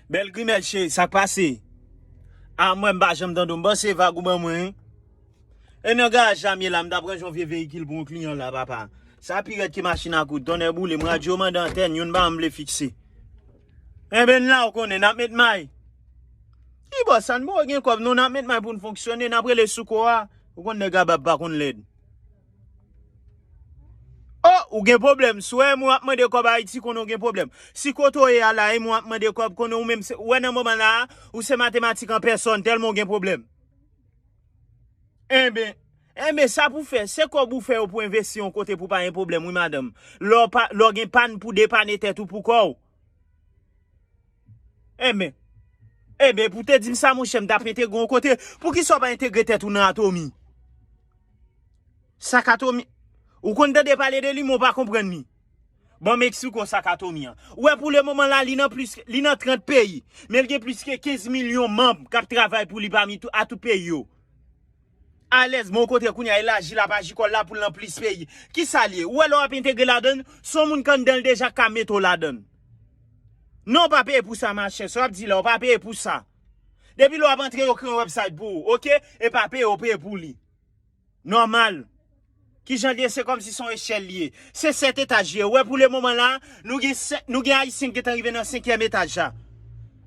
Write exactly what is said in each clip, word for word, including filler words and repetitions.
Bèl grimèl cheri, sa k pase? A mwen m pa janm tande w, m panse vag ou ban mwen wi. E nan garaj la m ye la, m ta pran yon vye veyikil pou yon kliyan la papa. Sa pi rèd ke machin a koud, tonnè boule m, radyo mande antèn, youn pa janm vle fikse. Enben n la ou konnen, n ap met may. Ki bò sa, n poko gen kòb non, n ap met may pou n fonksyone, n ap rele sou kò a. Ou konn nèg a bab pa konn lèd. O, ou gen pwoblèm. Si w wè moun ap mande kòb Ayiti, konnen w gen pwoblèm. Si kote w ye a la, e moun ap mande kòb, konnen ou menm se, ou wè nan moman la a, ou se matematik an pèsòn, tèlman w gen pwoblèm. Enben, enben, sa pou fè, se kòb ou fè yo pou envesti yon kote pou pa gen pwoblèm, wi madanm. Lè w pa, lè w gen pàn pou depane tèt ou pou kò w. Enben, enben, pou te di m sa, monchè, m t ap entegre yon kote. Poukisa w pa entegre tèt ou nan Atomi? Sa k Atomi? Ou konn tande pale de li, men w pa konprann li. Bon, m eksplike w sa k Atomi an. Ou wè, pou le moman la, li nan plis, li nan trant peyi. Men l gen plis ke kenz milyon manm k ap travay pou li pami tou, a tout peyi yo. Alèz, bon kote kounye a, elaji l ap aji kò l la pou l nan plis peyi. Kisa l ye? Ou wè lè w ap entegre ladan l, se yon moun k anndan l deja k ka mete w ladan l. Non, w pa peye pou sa, machè. Sa w ap di la, w pa peye pou sa. Depi lè w ap antre, yo kreye yon website pou ou, oke? E pa peye, w peye pou li. Nòmal. Kijan l ye? Se kòmsi se yon echèl li ye. Se sèt etaj li ye. Ou wè, pou le moman la, nou gen sen-, nou gen Ayisyen ki gentan rive nan senkyèm etaj la.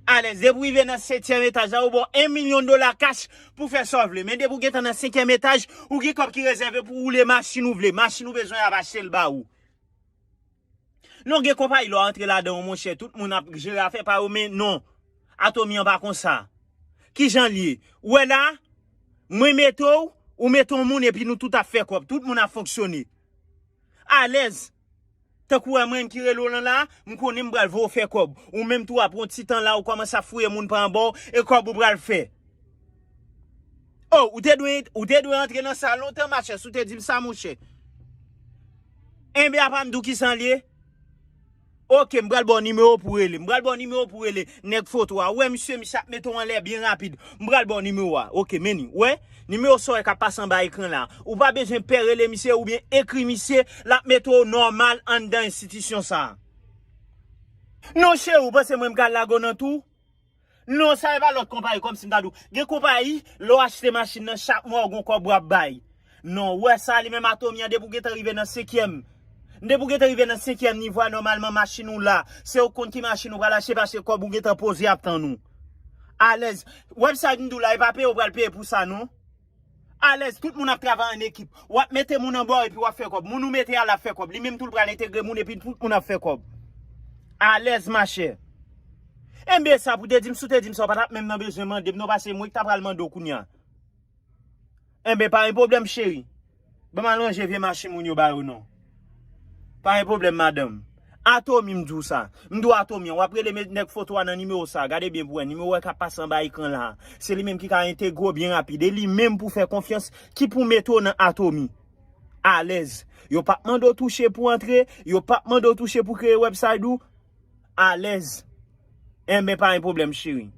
Alèz, depi w rive nan setyèm etaj la, yo ba w en milyon dola kach pou fè sa w vle. Men depi w gentan nan senkyèm etaj, ou gen kòb ki rezève pou w woule machin ou vle. Machin ou bezwen, y ap achte l ba ou. Non, gen konpayi lè w antre ladan yo, monchè, tout moun ap jere afè pa yo, men non. Atomi an pa konsa. Kijan l ye? Ou wè la, mwen mete w, ou mete yon moun, epi nou tout ap fè kòb. Tout moun ap fonksyone. Alèz. Tankou wè mwen ki rele w lan la, m konnen m pral voye w fè kòb. Ou menm tou, apre yon ti tan la, ou kòmanse ap fouye moun pa anba w, e kòb ou pral fè. O, ou te dwe, ou te dwe antre nan sa lontan, machè, si w te di m sa, monchè. Enben, apa m di w kijan l ye? Oke, m pral ba w nimewo pou w rele. M pral ba w nimewo pou w rele nèg foto a. Ou wè misye, misye ap mete w anlè byen rapid. M pral ba w nimewo a. Oke, men li. Ou wè? Nimewo sa w wè k ap pase anba ekran la. Ou pa bezwen pè rele misye oubyen ekri misye, l ap mete w nòmal anndan enstitisyon sa a. Non, cheri, ou panse mwen m ka lage w nan tou? Non, sa e pa lòt konpayi, kòmsi m ta di w. Gen konpayi, lè w achte machin nan, chak mwa w gon kòb w ap bay. Non, ou wè sa, li menm Atomi an, depi w gentan rive nan senkyèm. Depi w gentan rive nan senkyèm nivo a, nòmalman machin ou la. Se ou k konn ki machin ou pral achte, paske kòb ou gentan poze ap tann ou. Alèz. Website m di w la, e pa peye w pral peye pou sa, non. Alèz, tout moun ap travay an ekip. W ap mete moun anba w epi w ap fè kòb. Moun ou mete a, l ap fè kòb. Li menm tou, l pral entegre moun epi tout moun ap fè kòb. Alèz, machè. Enben, sa pou te di m, si w te di m sa, w pa t ap menm nan bezwen mande m, non, paske mwen ki ta pral mande w kounye a. Enben, pa gen pwoblèm, cheri. Ban m al ranje vye machin moun yo ba yo, non. Pa gen pwoblèm, madanm. Atomi, m di w sa. M di w Atomi an, w ap rele me-, nèg foto a nan nimewo sa. Gade byen pou wè. Nimewo a k ap pase anba ekran la. Se li menm ki ka entegre w byen rapid. E li menm pou fè konfyans, ki pou mete w nan Atomi. Alèz. Yo p ap mande w touche pou antre. Yo p ap mande w touche pou kreye website ou. Alèz. Enben, pa gen pwoblèm, cheri.